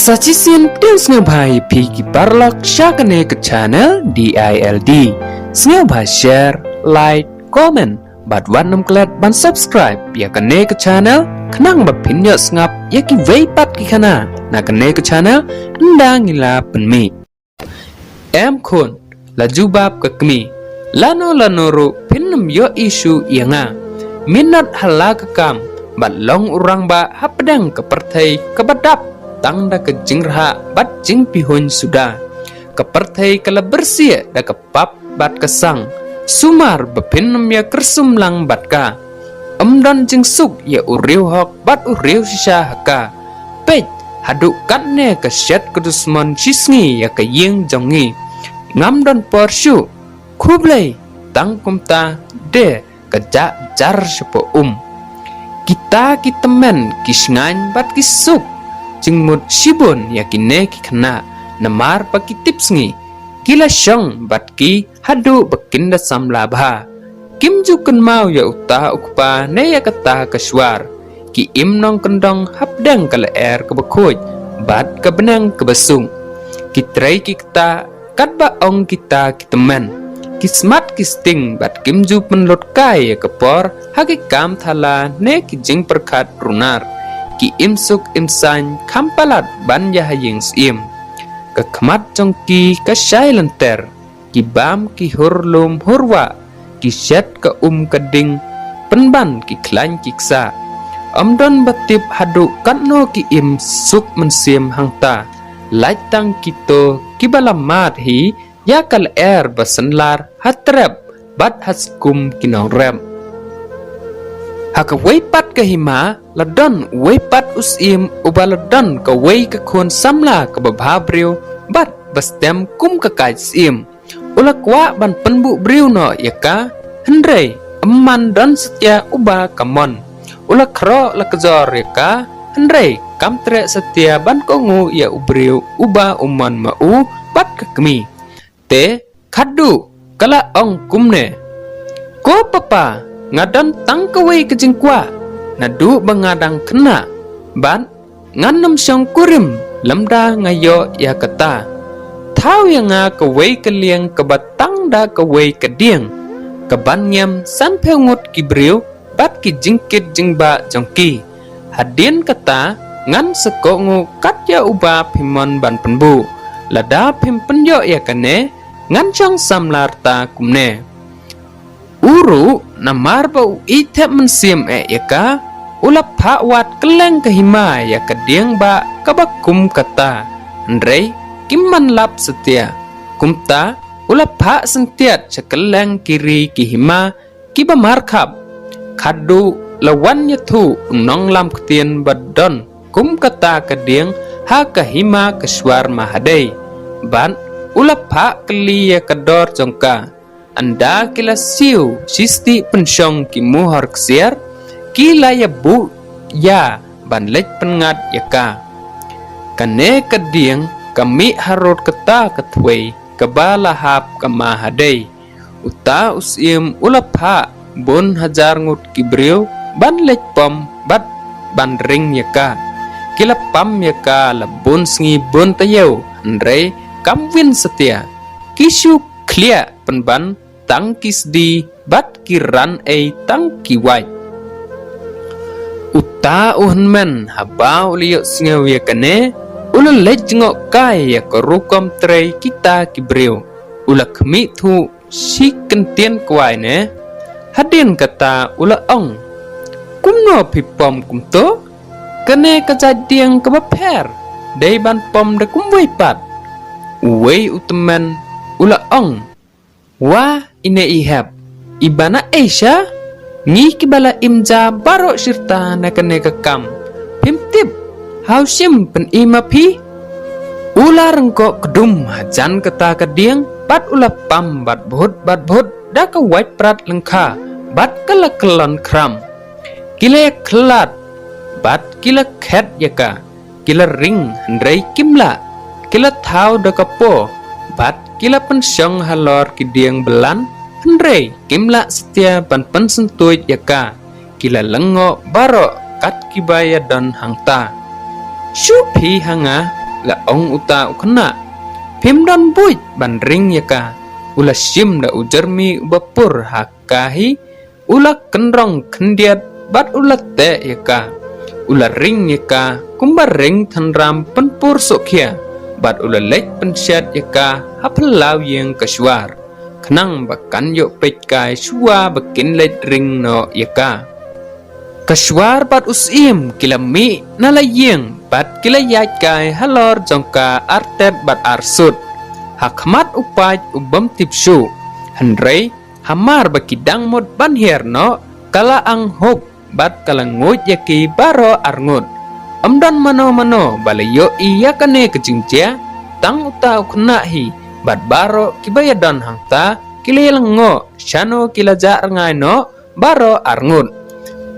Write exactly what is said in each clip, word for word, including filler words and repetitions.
Sa shisien pdiang sngewbha ïa phi ki paralok sha kane ka channel D I L D. Sngewbha share, like, comment bad wat nym klet ban subscribe ïa kane ka channel khnang ba phin ïoh sngap ïa kiwei pat ki khana na kane ka channel ynda ngi la pynmih. Em khun, la jubab ka kmie, lano lano ruh phin nym ïohi shuh ïa nga. Minot ha la ka kam bad long u rangbah hapdeng ka pyrthei kaba dap tang da ka jingrhah bad jingpihuiñ suda. Ka pyrthei ka la byrsieh da ka pap bad ka sang. Sumar ba phin nym ïa kyrsum lang bad ka. Ym don jingsuk ïa u riew hok bad u riew shisha ha ka. Peit, haduh katne ka shet ka dusmon shisngi ïa ka ïing jong ngi. Ngam don por shuh. Khublei, tang kumta de ka jah jar shapoh um. Kita ki tymmen ki shngaiñ bad ki suk jingmut shibun ïa kine ki khynnah namar ba ki tipsngi. Ki la shong bad ki haduh ba kin da samla bha. Kim ju kynmaw ïa uta u kpa ne ïa kata ka shuar. Ki im nongkyndong hapdeng ka lyer kaba khuid bad ka bneng kaba suk. Ki trei ki kta katba ong kita ki tymmen. Ki smat ki sting bad kim ju pynlut kai ïa ka por ha ki kam thala ne ki jingpyrkhat runar. Ki im suk im saiñ kham palat ban ïa ha ïing syiem. Ka khmat jong ki ka shai lynter. Ki bam ki hur lum hur wah, ki shet ka um ka ding, pynban ki khlaiñ ki ksah. Ym don ba tip haduh katno ki im suk mynsiem hangta. Lait tang kito kiba la mad hi ïa ka lyer ba synlar ha trep bad ha skum ki nongrep. Ha kawei pat ka hima la don uwei pat u syiem uba la don kawei ka khun samla kaba bha briew bad ba stem kum ka kait syiem. U la kwah ban pynbuh briew noh ïa ka, hynrei ym man don satia uba ka mon. U la khroh la kjor ïa ka, hynrei kam treh satia ban kohnguh ïa u briew uba u mon ma u bad ka kmie. Te khadduh ka la ong kumne, ko papa, nga don tang kawei ka jingkwah, naduh ba nga dang khynnah bad ngan nym shong kurim lymda nga ïoh ïa kata. Thaw ïa nga kawei ka lieng kaba tang da kawei ka dieng, kaban ngem sanphew ngut ki briew bad ki jingkit jingbah jong ki. Hadien kata ngan sa kohnguh kat ïa uba phi mon ban pynbuh. Lada phim pynïoh ïa kane, ngan shong samla rta kumne. U ruh namar ba u ïeit thep mynsiem eh ïa ka, u la phah wad kylleng ka hima ïa ka dieng bah kaba kum kata. Hynrei kim man lap satia. Kumta u la phah syntiat sha kylleng ki ri ki hima kiba markhap. Khadduh la wan ïathuh u nonglam ktien ba don kum kata ka dieng ha ka hima ka shuar Mahadei. Bad u la phah kylli ïa ka dor jong ka. Ynda ki la siew shisti pynshong ki muhor ksiar, ki la ïa buh ïa ban leit pynngat ïa ka. Kane ka dieng ka mih harud kata ka thwei kaba la hap ka Mahadei. Uta u syiem u la phah bun hajar ngut ki briew ban leit pom bad ban ring ïa ka. Ki la pam ïa ka la bun sngi bun taïew, hynrei kam win satia. Ki shu khlieh pynban tang ki sdi bad ki ran ei tang ki wait. Uta u hynmen haba u la ïohsngew ïa kane, u la leit jngoh kai ïa ka rukom trei kita ki briew. U la khmih thuh shi kyntien kwai ne. Hadien kata u la ong, kumno phi pom kumto? Kane ka jait dieng kaba pher, dei ban pom da kumwei pat. Uwei u tymmen u la ong, wa ine i hep, i bana ei sha? Ngi kiba la im ja baroh shirta na kane ka kam, phim tip, haw shim pyni ma phi. U la ryngkoh kdum hajan kata ka dieng bad u la pam bad bhut bad bhut da ka wait prat lyngkha bad ka la kyllon khram. Ki la ïa khlad bad ki la khet ïa ka. Ki la ring hynrei kim lah. Ki la thaw da ka po bad ki la pynshong halor ki dieng blan hynrei kim lah satia ban pynsyntuid ïa ka. Ki la lyngngoh baroh kat kiba ïa don hangta. Shu phi ha nga, La ong uta u khynnah, phim don buit ban ring ïa ka. U la shim da u jyrmi uba pur ha ka hi, u la kynrong khyndiat bad u la teh ïa ka. U la ring ïa ka kumba ring thynram pynpur sohkhia, bad u la leit pynshet ïa ka ha phyllaw ïing ka Shwar, khnang ba kan ïoh peit kai shuwa ba kin leit ring noh ïa ka. Ka Shwar bad u Syiem ki la mih na la ïing bad ki la ïaid kai halor jong ka artet bad arsut ha khmat u paid u bym tip shuh. Hynrei hamar ba ki dang mut ban hiar noh, ka la anghup bad ka la nguid ïa ki baroh arngut. Ym don mano mano ba la ïohi ïa kane ka jingjia, tang uta u khynnah hi bad baroh kiba ïadon hangta ki la ïalyngngoh shano ki la jah rngai noh baroh arngut.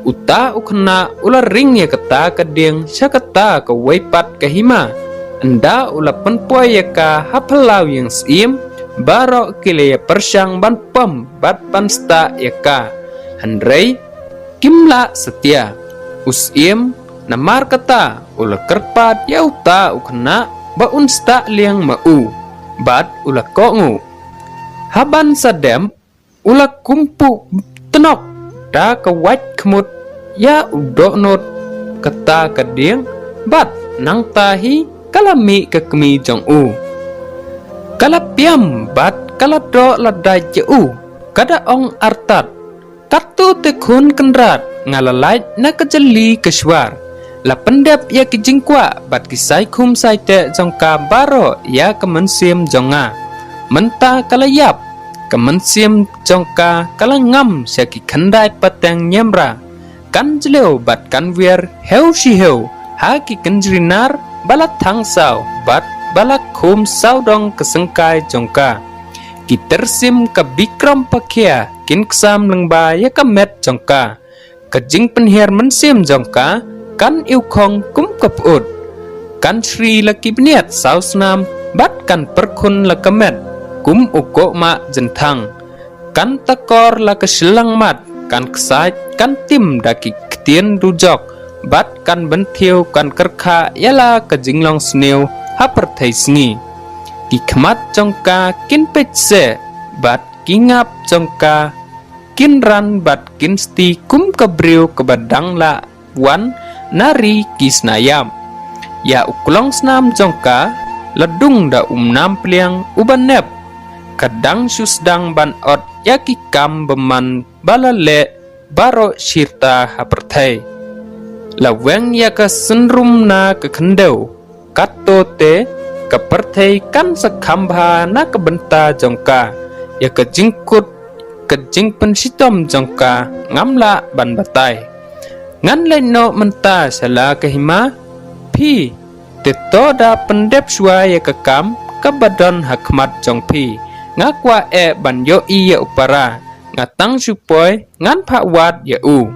Uta u khynnah u la ring ïa kata ka dieng sha kata kawei pat ka hima. Ynda u la pynpoi ïa ka ha phyllaw ïing Syiem, baroh ki la ïa pyrshang ban pom bad ban stah ïa ka, hynrei kim lah satia. U Syiem namar kata u la kyrpad ïa uta u khynnah ba un stah liang ma u, bad u la kohnguh. Haban sa dep, u la kumpuh tnok da ka wait khmut ïa u dohnud kata ka dieng, bad nangta hi ka la mih ka kmie jong u. Ka la piam bad ka la doh la dait ïa u, ka da ong artat, "Katto te khun kynrad, nga la lait na ka jylli ka Shwar. La pyndep ïa ki jingkwah bad ki saikhum saiteh jong ka baroh ïa ka mynsiem jong nga. Mynta ka la ïap, ka mynsiem jong ka ka la ngam sha ki khyndai pateng niamra. Kan jlew bad kan wiar hew shi hew ha ki kynjri nar ba la thang saw bad ba la khum sawdong ka syngkai jong ka. Ki tyrsim ka bikrom pakhia kin ksam lyngba ïa ka met jong ka. Ka jingpynhiar mynsiem jong ka kan ïukhong kum ka pyut. Kan shri la ki bniat saw snam bad kan pyrkhun la ka met kum u koh mah jynthang. Kan takor la ka shyllang mat, kan ksaid, kan tim da ki ktien dujok, bad kan bynthiew kan kyrkha ïa la ka jinglong sniew ha pyrthei sngi. Ki khmat jong ka kin peit seh, bad ki ngap jong ka kin ran bad kin sti kum ka briew kaba dang lah wan na ri ki snayap. Ïa u klong snam jong ka la dung da u mnam pliang uba nep. Ka dang shu sdang ban ot ïa ki kam bymman ba la leh baroh shirta ha pyrthei. La weng ïa ka synrum na ka khyndew. Katto te ka pyrthei kan sa kham bha na ka bynta jong ka. Ïa ka jingkut ka jingpynshitom jong ka ngam lah ban batai. Ngan leit noh mynta sha la ka hima. Phi te to da pyndep shuwa ïa ka kam kaba don ha khmat jong phi. Nga kwah eh ban ïohi ïa u para. Nga tang shu poi, ngan phah wad ïa u."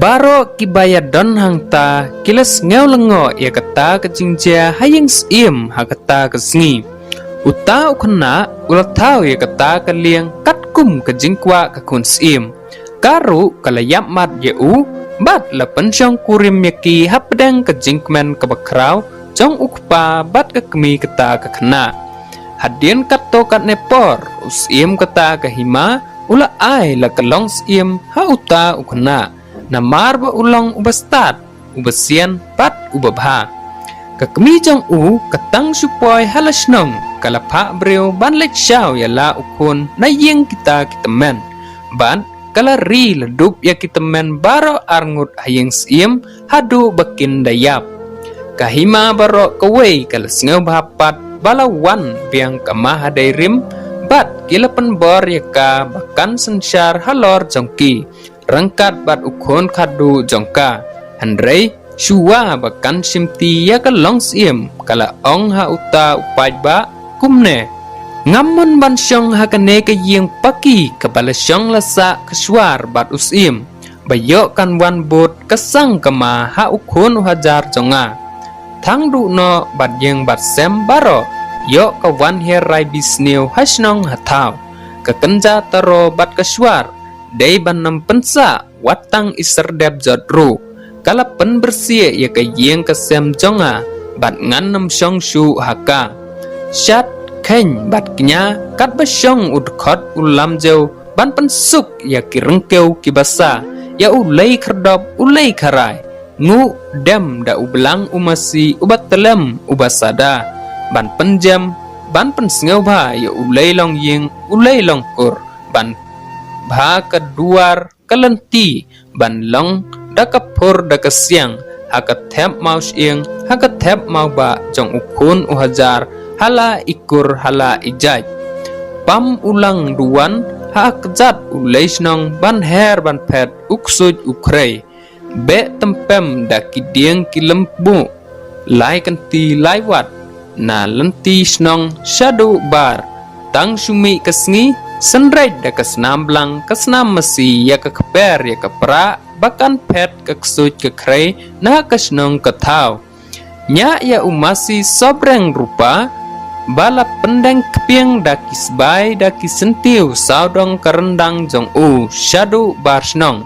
Baroh kiba ïadon hangta ki la sngew lyngngoh ïa kata ka jingjia ha ïing Syiem ha kata ka sngi. Uta u khynnah u la thaw ïa kata ka lieng katkum ka jingkwah ka khun Syiem. Ka ruh ka la ïap mat ïa u, bad la pynshong kurim ïa ki hapdeng ka jingkmen kaba khraw jong u kpa bad ka kmie kata ka khynnah. Hadien katto katne por, u Syiem kata ka hima u la ai la ka long Syiem ha uta u khynnah, namar ba u long uba stad, uba sian bad uba bha. Ka kmie jong u ka tang shu poi ha la shnong, ka la phah briew ban leit shaw ïa la u khun na ïing kita ki tymmen. Bad ka la ri la dup ïa ki tymmen baroh arngut ha ïing Syiem haduh ba kin da ïap. Ka hima baroh kawei ka la sngew bha pat ba la wan biang ka Mahadei Rim, bad ki la pynbor ïa ka ba kan synshar halor jong ki ryngkat bad u khun khadduh jong ka. Hynrei shuwa ba kan shimti ïa ka long Syiem, ka la ong ha uta u paidbah kumne: "Ngam mon ban shong ha kane ka ïing paki kaba la shong la sah ka Shwar bad u Syiem, ba ïoh kan wan bud ka sang kama ha u khun u hajar jong nga. Thang duh noh bad ïing bad sem baroh, ïoh ka wan hiar rai bisniew ha shnong ha thaw. Ka kynja taro bad ka Shwar dei ban ym pynsah, wat tang i syrdep jot ruh. Ka la pynbyrsieh ïa ka ïing ka sem jong nga, bad ngan ym shong shuh ha ka. Shad, kheiñ bad kñia, katba shong u dkhot u lamjew, ban pynsuk ïa ki ryngkew ki basa, ïa u lei khyrdop u lei kharai. Nguh dem da u blang u masi uba tlem uba sada, ban pynjem, ban pynsngewbha ïa u lei longïing u lei longkur, ban bha ka duar ka lynti, ban long da ka phur da ka siang, ha ka thep mawshyieng, ha ka thep mawbah jong u khun u hajar, ha la i kur ha la i jait. Pam u lang duwan, ha kjat u lei shnong, ban her ban phet u ksuid u khrei. Beh tympem da ki dieng ki lymbuh, lai kynti lai wat, na lynti shnong shaduh bar. Tang shu mih ka sngi, synreit da ka snam blang ka snam masi ïa ka kper ïa ka prah, ba kan phet ka ksuid ka khrei na ka shnong ka thaw. Ñiah ïa u masi sobreng rupa, ba la pyndeng kpieng da ki sbai da ki syntiew sawdong ka ryndang jong u shaduh bar shnong.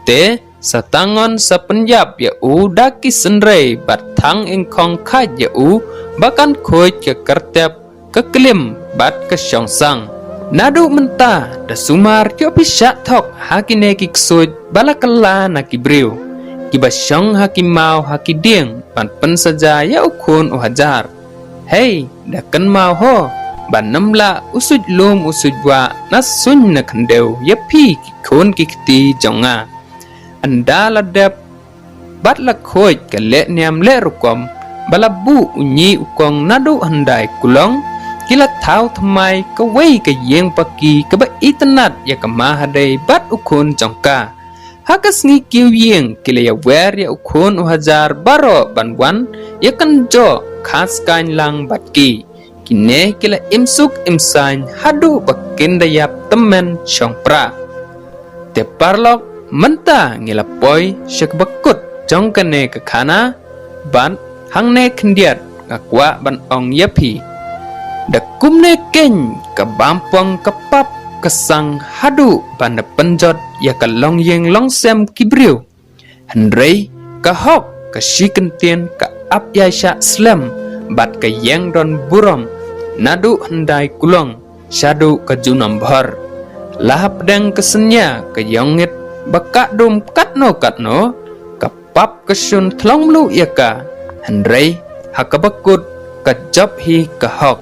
Te sa tangon sa pynïap ïa u da ki synrei bad thang ingkhong khait ïa u, ba kan khuid ka kyrtep ka klim bad ka shongsang. Naduh mynta da sumar ïoh phi shah thok ha kine ki ksuid ba la kylla na ki briew, kiba shong ha ki maw ha ki dieng ban pynsaja ïa u khun u hajar. Hei, da kynmaw ho, ban ym lah u suid lum u suid wah na suiñ na khyndew ïa phi ki khun ki kti jong nga. Ynda la dep bad la khuid ka leh niam leh rukom, ba la buh u ñi u kong naduh hyndai kulong, ki la thaw thymmai kawei ka ïing paki kaba itynnad ïa ka Mahadei bad u khun jong ka. Ha ka sngi kiew ïing ki la ïawer ïa u khun u hajar baroh ban wan ïa kynjoh kha skaiñ lang bad ki. Kine ki la im suk im saiñ haduh ba kin da ïap tymmen shong prah. Te paralok, mynta ngi la poi sha kaba kut jong kane ka khana, bad hangne khyndiat nga kwah ban ong ïa phi. Da kumne keiñ ka bampong ka pap ka sang haduh ban da pynjot ïa ka longïing longsem ki briew. Hynrei ka hok ka shi kyntien ka ap ïaishah slem bad ka ïeng don burom naduh hyndai kulong shaduh ka junom bhor. La hapdeng ka synñia ka ïong ngit ba ka dum katno katno, ka pap ka shun thlong mluh ïa ka, hynrei ha kaba kut ka jop hi ka hok.